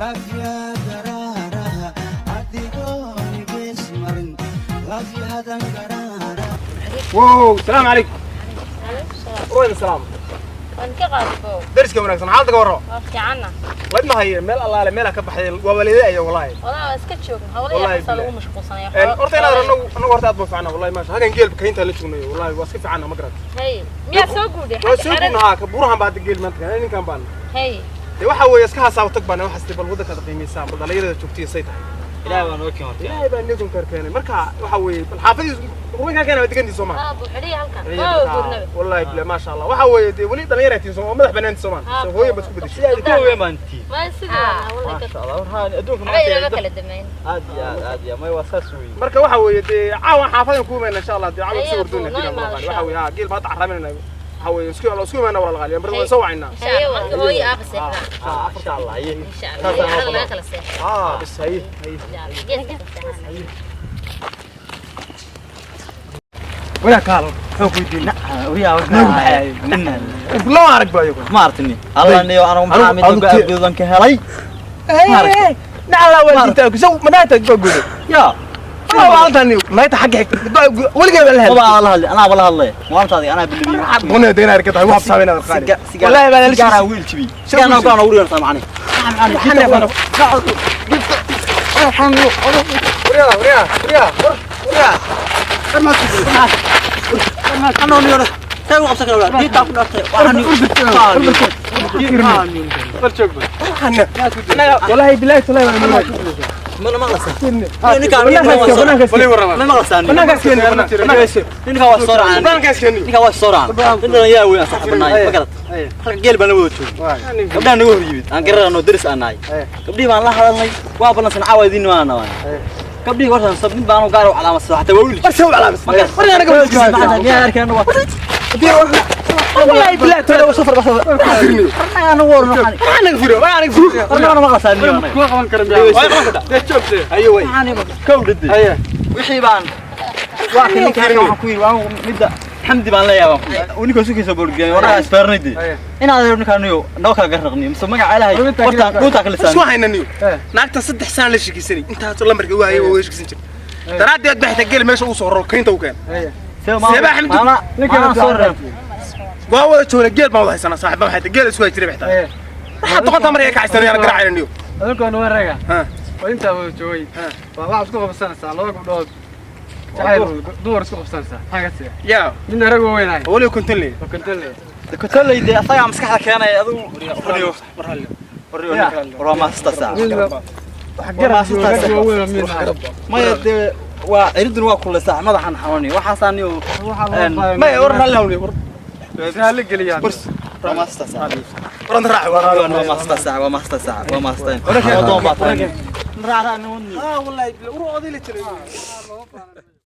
Laafya garaaraha adigoon igees marin, laafyahadan garaaraha. Wow, salaamu calaykum. Ruwayda salaam. Waan ka qaadbo. Dariska wanaagsan, xaaladda ka warrama? Waa fiicanna. Layd ma haye, meel allaale meelaa ka baxday waa waleeday ayaa wallahi. Walaa waa iska joogna hawla Wallahi yaa xasaa lagu billahi. mashquulsanaya. Horta inaad anagu horta aad baan fiicnaa wallahi, maasha halkan geel kaynta la joognayo, wallahi waa iska fiicnaa, ma garat? Hey, miyaa soo guudhay? Waa soo guurna ka buurahan baa hadda geel maanta keenay ninkan baan. Hey. Dee waxa weeye iska hasaabo tag baan waxaas bal waddankaad qiimaysaan, bal dhalinyarada joogtiya say tahay. Ilaahay baa noo keen horta. Ilaahay baa neegon kar keenay. Marka waxa weeye bal xaafadiis ruwayn kaa keenay waa degantii Soomaali. Haa, buuxidhiya halkan waa guurnaba. Wallahi bilaa, maasha Allah, waxa weeye dee weli dhalinyara tiin Soomaali oo madax banaantii Soomaali. Soo hooyo bas ku bedeshay. Sidaad ka weyn baan tii. Ma sidii waa wallahi. Maasha Allah, warhaan adduunka waxba inama maanta kala damayn. Aad iyo aad, aad iyo may waa saas weyn. Marka waxa weeye dee caawan xaafadan ku imayna insha Allah, dee caawan soo Ayaa ordooyna buu, noo imaado waxa insha weeye ha geel baa hadda caraminayna, waxa weeye isku imayna walaal qaali, mar waan soo wacaynaa. Haye, marka hooyo aaba seexdaa. Ah, insha Allah, haye. Insha Allah hada laga kala seexdaa. Ah bas, haye haye. Geeska ka seexanaya. Wala kaalo wuxuu ku weydiin. Wariyaa lama arag baa iyagu. Ma aragtini alla niyo anigu maxaa mid Adigu- uga gudan ka helay? Nacala waalidiinta ku saw manaata go gudo. Ya. Ma waaltan naayta xagga xigta weligeed baa la ma helay. baa la hadlay, anaa la hadlay maalintaadi anaa bilibiyey. Doonaya deena arkay tahay wax saameyn aad qaali wallahi baa la sigaaraa wiil jibi sigaarna go'aan ugu dhigan macani. Wariyaa wariyaa wariyaa wariyaa. Anoo niyo say u qabsan karaa diintaa ku dhaartay waxaan wallahi billahi tallahi waan mana maqlaysaa? Ninkaan ma maqlaysaa? Ninkaan waa soo raacaan, ninkaan waa soo raacaan, nin dhalin yaa weyn aan saaxiibanahay, ma garat? Halka geel baan la wada joogay, gabdhaha naga hor yimid aan garanayno, deris aan nahay, gabdhihii baan la hadalnay, waa ballansan caawa idiin nimaana waan gabdhihii warsan sab mid baan gaar u calaamadsaday xataa waa wiil. Ma garat? Miyaa arkeen waa wallahi billahi tallahi waa safar basar. anagu warno warno maqlaysaa niyo kow dhade wixii baan waa kan ninka halkan waxaan ku yidhi waan midda xamdi baan leeyahay, baan ku yidhi ninka sukaysa boorgeey waraha isbeernay dee inaad adeer ninkaan niyo noo kala garraqniyo mise magaca Ilaahay horta dhuuntaa kala isku lisaan. haynaniyo naagta 3 sano la sheekaysanay, intaasoo lambarka waayay waa sheekaysan jirtay daraaddeed baa xitaa geel meesha uu soo raro kaynta u keen. Seebaa Xamdi? Maana soo reeb. Waa wada joogna, geel baan wada haysanaa, saaxiib baan xitaa geel isku hay jiray xitaa waxaa doqontaa markay ka haysanayaan garaacayniyo. Adinkoona waa raga. Ha. Oo intaa wada joogay. Ha. Waa waxaad isku qabsanaysaa laba gabdhood jacayl, dumar isku qabsanaysaa, maxaa ka siiya? Yaa. Midna rag waa weynahay. Waliba konton leey. Oo konton leeyahay. Kotoley dee asagaa maskaxda keenaya adigu warriyo warriyo war waa maasista saac. Midna wax garab jooga, rag waaweyn oo midna Maya dee waa ciridun waa kuleysaa madaxan xanuunay waxaasaa niyo. Waxaa loo baahan maya war ralli hawli war. Saali geliyaan. Waa maasista saac. Waran raac. Waa maasista saac, waa maasista saac, waa maasista wadoon baa tahay. Ah wallahi ur oday la jiray.